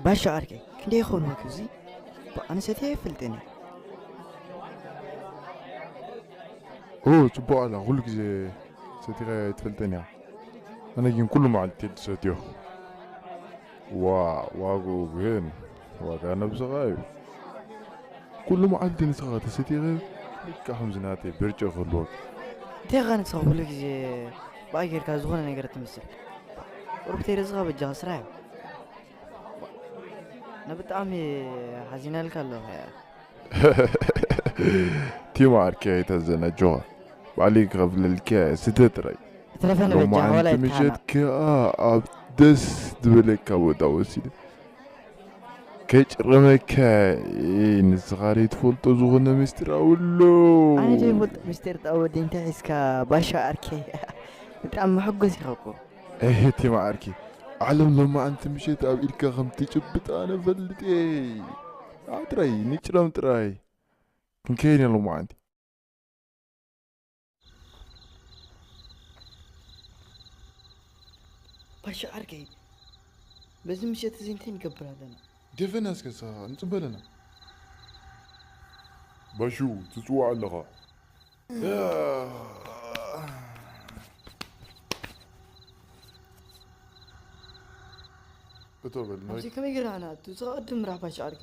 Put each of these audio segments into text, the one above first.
ባሻ ዓርከይ፣ ክንደይ ይኸውን ወግዚ? ኣነ ሰትየ ኣይፈልጥን እየ። ኦ፣ ጽቡቕ ኣላ፣ ኩሉ ግዜ ሰቲኻ ኣይትፈልጥን እያ። ኣነ ግን ኩሉ መዓልቲ እየ ዝሰትዮ። ዋ፣ ዋግኡ ግን ዋጋ ነብስኻ እዩ። ኩሉ መዓልቲ ንስኻ ተሰቲኻ፣ ልክዕ ከምዚ ናተይ ብርጭቕ ክህልወካ። እንታይ ኸ ንስኻ ኩሉ ግዜ ብኣይ ጌርካ ዝኾነ ነገር ትምስል? ቁሩብ ተይረዝኻ በጃኻ ስራሕ እዩ። ንብጣዕሚ ሓዚነልካ ኣለኹ። ቲማ ዓርከይ ኣይተዘን ኣጆኻ። ባዕለይ ክኸፍለልኪ እየ፣ ስተ ጥራይ። እትረፈኒ በጃኻ ሎማዓንቲ ወላ ምሸት ይተሃና። ከኣ ኣብ ደስ ዝበለካ ቦታ ወሲደ ከጭረመካ እየ። ንስኻ ዘይትፈልጦ ዝኾነ ምስጢር ኣሎ። ኣነ ዘይፈልጦ ምስጢር ጣወዲ እንታይ ሒዝካ ባሻ ዓርከይ? ብጣዕሚ መሐጎስ ኢኻ እኮ። እህ፣ ቲማ ዓርከይ፣ ዓለም ሎማዓንቲ ምሸት ኣብ ኢድካ ከም ትጭብጥ ኣነ እፈልጥ እየ። ኣጥራይ፣ ንጭረም ጥራይ። ክንከይድ ኢና ሎማዓንቲ። ባሻ ዓርከይ፣ በዚ ምሸት እዚ እንታይ ንገብር ኣለና? ደፈና እስከ ንስኻ ንጽበ ኣለና። ባሹ፣ ትጽዋዕ ኣለኻ። እቶ በል፣ ናይ ኣብዚ ከመይ ጌርና ንኣቱ? ዝቐድም ራህባ ሻዕርኪ።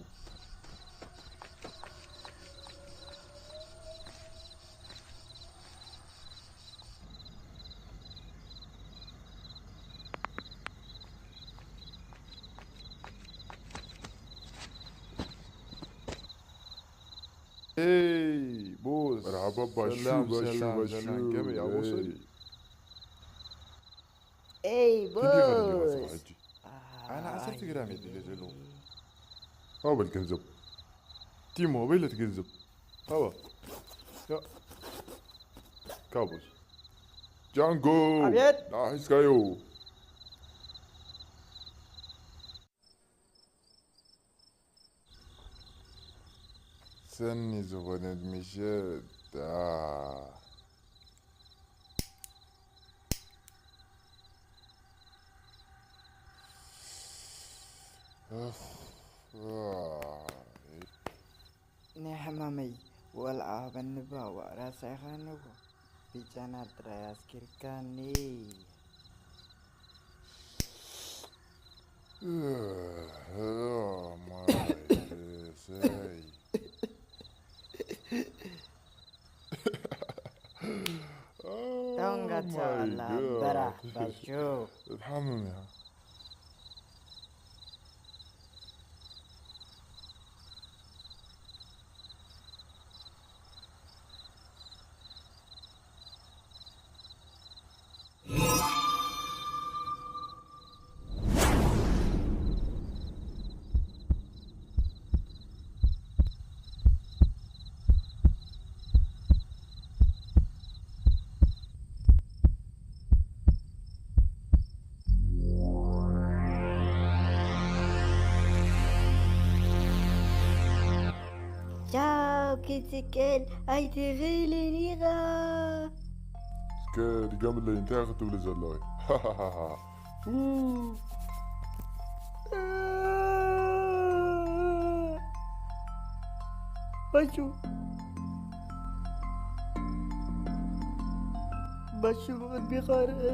ኤይ፣ ቦስ። መርሓባ፣ ባሹ፣ ሰላም፣ ባሹ፣ ሰላም፣ ባሹ። ሰላም። ከመይ፣ ኣቦ፣ ኤይ። ሶሪ? ኤይ፣ ክንደይ ኸሊሉ ቦስ። ይመስል ሕጂ? ኣነ ዓሰርተ ኣይ። ግራም እየ ድልየ ዘለኹ። ሃባ በል ገንዘብ። ቲሞ፣ በይለት ገንዘብ። ሃባ። ያ። ካቦስ። ጃንጎ። ኣቤት። ንዓ ሒዝካዮ። ሰኒ ዝኾነት ምሸት፣ ኣ። ኡፍ፣ ዋ። ናይ ሕማመይ ወልዓ ሃበኒ እባ፣ ዋእ ራሳይ ኸኣ ንጎ። ብጨና ጥራይ ኣስኪርካኒ። ማይ ርእሰይ። ዶንጋ Oh my ትሰብኣላ God። በራሕ ባሹ። ትሓምም እያ። ቻው ክትቅል ኣይትኽእልን ኢኻ። እስከ ድገምለይ፣ እንታይ ክትብሊ ዘለኺ? ባሹ። ባሹ ብቕድሚኻ ርአ።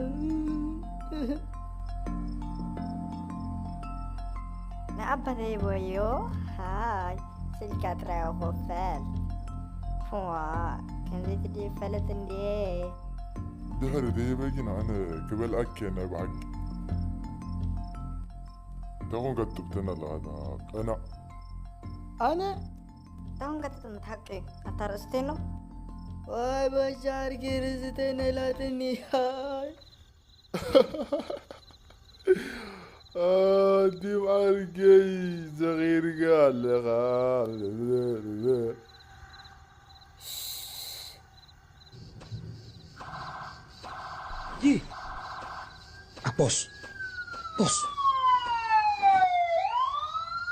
ንኣባተይ በዮ፣ ሃይ፣ ስልካ ጥራይ ክፈል። ዋ፣ ከምዚ ትድዩ ፈለጥ እንድየ። ድሕሪ ደይበ ግን ኣነ ክበልኣኪ እየ ናይ ብሓቂ። እንታይ ኮንካ ትጥብተኒ ኣለኻ? እታ ቀናእ። ኣነ? እንታይ ኮንካ ትጥምት ሓቂ? ኣታ ርእስተይ ነው? ዋይ በሻር ጌር ዝተነላትኒ። ሃይ። ኣንቲም ዓርከይ ዘኺርካ ኣለኻ። ይህ ቦስ፣ ቦስ።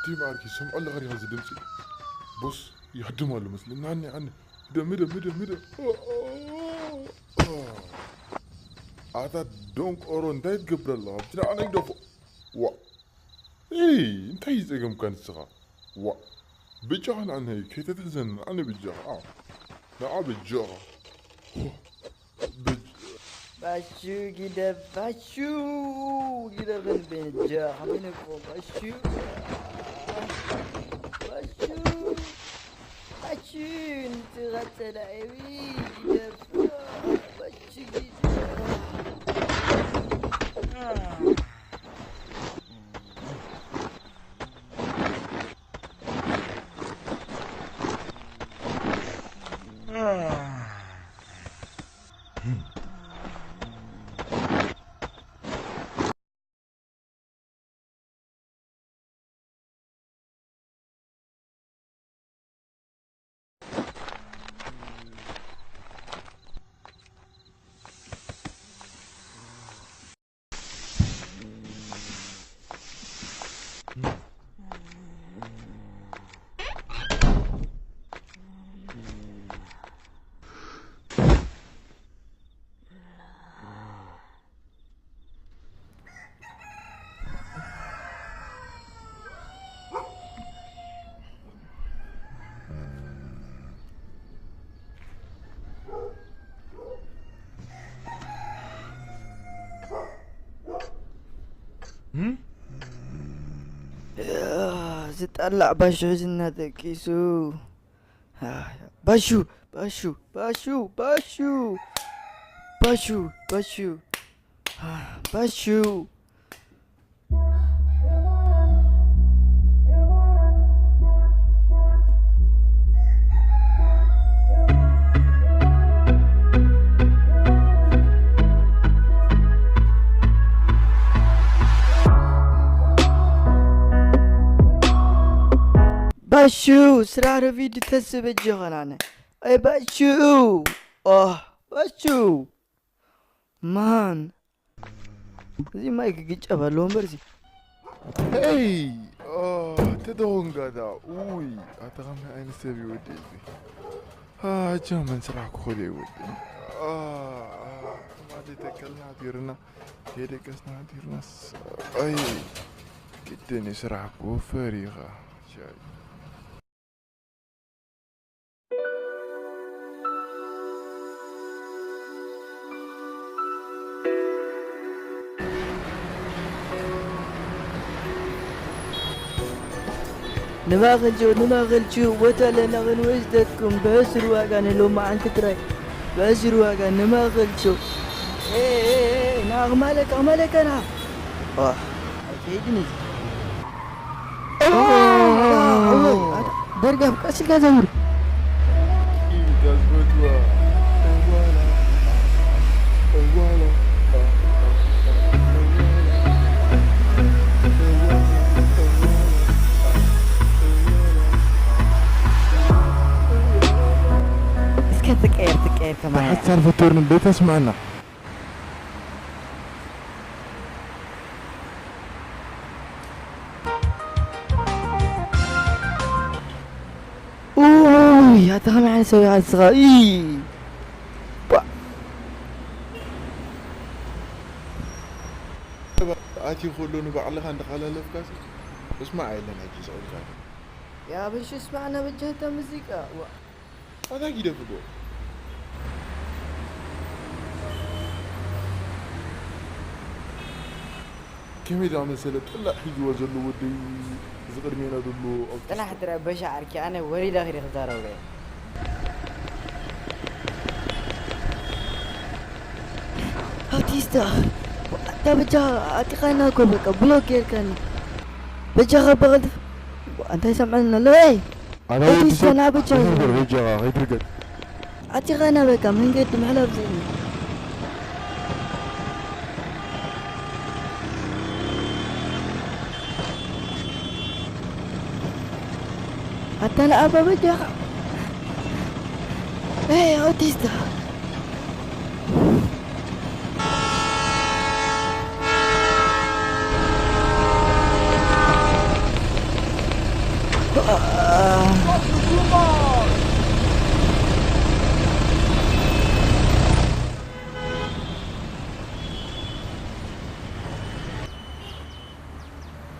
ቲም ዓርከይ፣ ሰምዖ ኣለኻ ዲኻ እዚ ድምፂ? ቦስ ይሃድም ኣሎ መስለኒ። ኣነ፣ ኣነ። ምደ፣ ምደ፣ ምደ፣ ምደ። ኣታ ደንቆሮ፣ እንታይ ትገብር ኣለኻ? ኣብቲ ንዓና ይግደፎ። ዋ። እይ እንታይ ይጸገምካ ንስኻ? ዋ ብጃኻ ንዓነይ ከይተትሕዘኒ ንዓነይ ብጃኻ ኣው ንዓ ብጃኻ። ባሹ ጊደ ባሹ ጊደ በንቤን ጃ ሐሚነኮ ባሹ ባሹ ባሹ ንትኸተለ ኤቢ ጊደ ባሹ ጊደ ዝጠላዕ ባሹ ዝናተቂሱ ባሹ ባሹ ባሹ ባሹ ባሹ ባሹ ባሹ ባሹ ስራሕ ረፊድ ተስበጅ ኸናነ ኣይ ባሹ ኦህ ባሹ ማን እዚ ማይ ክግጨብ ኣለዎ እምበር እዚ ሄይ ተደሆንጋዳ ውይ ኣታ ከመይ ዓይነት ሰብ እዩ ወዲ እዚ ኣጃ መን ስራሕ ክኸዶ ይወዲ ትማሊ ተከልና ዲርና የደቀስና ዲርናስ ኣይ ግድን እዩ ስራሕ ክወፈር እዩ ኸዓ ንማእኸል ጆ ንማእኸል ጆ ወተለ ንኽንወስደኩም ብዕስር ዋጋ ንሎማዓንቲ ጥራይ ብዕስር ዋጋ ንማእኸል ጆ ናቕማለካ ኣቕማለካና ኣይከይድን እዚ ደርጋፍ ቀስ ኢልካ ዘውር እስከ ትቀየር ትቀየር ከማያ ሓሳር ፈቶርኒ ቤተስማና ኡይ ኣታ ከመይ ዓይነት ሰብ ኢኻ ንስኻ እይ ባ ኣትዩ ከሎ ንባዕልኻ እንዳሓላለፍካሲ እስማዕ የለን ሕጂ ስቕ ኢልካ ያበሽ እስማዕ ነበጃታ ሙዚቃ ዋ ኣታ ጊደፍጎ ከመይ ዝኣመሰለ ጥላዕ ሒዝዎ ዘሎ ወደይ እዚ ቅድሜና ዘሎ ኣብ ጥላሕ ጥረ በሻ ዓርኪ ኣነ ወሪዳ ክደ ክዛረብ ዶ ኣውቲስታ ኣታ በጃ ኣጢኻና እኮ በቃ ብሎክ ጌርካኒ በጃኻ በቐልጥፍ እንታይ ሰምዐኒ ኣሎ ይ ኣታ ወዲ ኣውቲስታ ሰብ ናበጃ ከይትርገጥ በጃኻ ከይትርገጥ ኣቲኻና በቃ መንገዲ ምሕላፍ ዘይኒ ኣታ ንኣባ በጃኻ ኣውቲስታ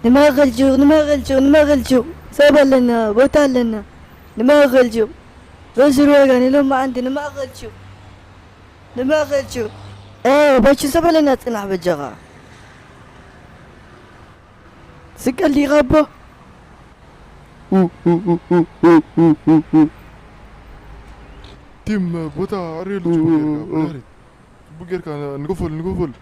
ንማእኸል ሹቕ፣ ንማእኸል ሹቕ፣ ንማእኸል ሹቕ። ሰብ ኣለና፣ ቦታ ኣለና። ንማእኸል ሹቕ። በሽር ወገን፣ ኢሎም መዓንቲ ንማእኸል ሹቕ። ንማእኸል ሹቕ። ኤ፣ በሽር ሰብ ኣለና፣ ጽናሕ በጃኻ። ስቀል ዲኻ ኣቦ? ቲም፣ ቦታ ኣርእየሉ ጽቡቕ ጌርካ፣ ብድሕሪት። ጽቡቕ ጌርካ ንገፈሉ፣ ንገፈሉ።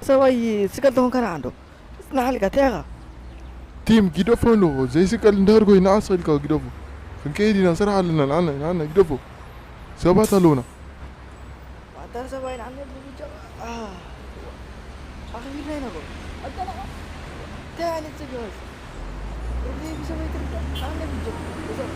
ሰብኣይ ስቀል ተኾንካ ንዓ እንዶ። ጽናሕ ኢልካ፣ እንታይ ኢኻ? ቲም፣ ግደፎ ኣለኹ። ዘይስቀል እንድሕር ኮይኑ ንዓ ስቕ ኢልካ ግደፎ። ክንከይድ ኢና፣ ስራሕ ኣለና፣ ንዓና፣ ንዓና፣ ግደፎ። ሰባት ኣለዉና። ኣታ ሰብኣይ ንዓና ብብጫ፣ ኣ፣ ኣኽቢርና ኢና እኮ። ኣታ ንዓ፣ እንታይ ዓይነት ሰብ እዩ እዚ? ርግእ ብሰበይቲ ርግእ፣ ኣነ ብጀ-፣ እዞ-፣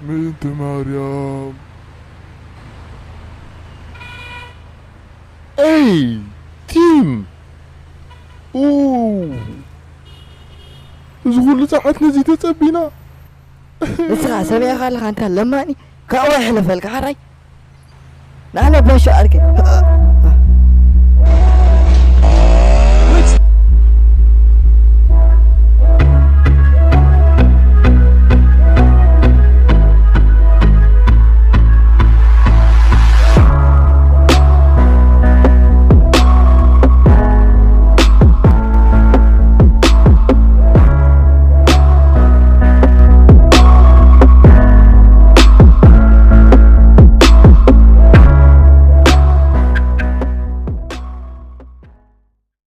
ምእንቲ ማርያም። ኤይ፣ ቲም! ኡ! እዚ ኩሉ ሰዓት ነዚ ተጸቢና? ንስኻ ሰሚዕኻ ኣለኻ፣ እንታ ለማኒ፣ ካብኡ ኣይሕለፈልካ፣ ሓራይ። ንኣነ በሾ ኣርኪ።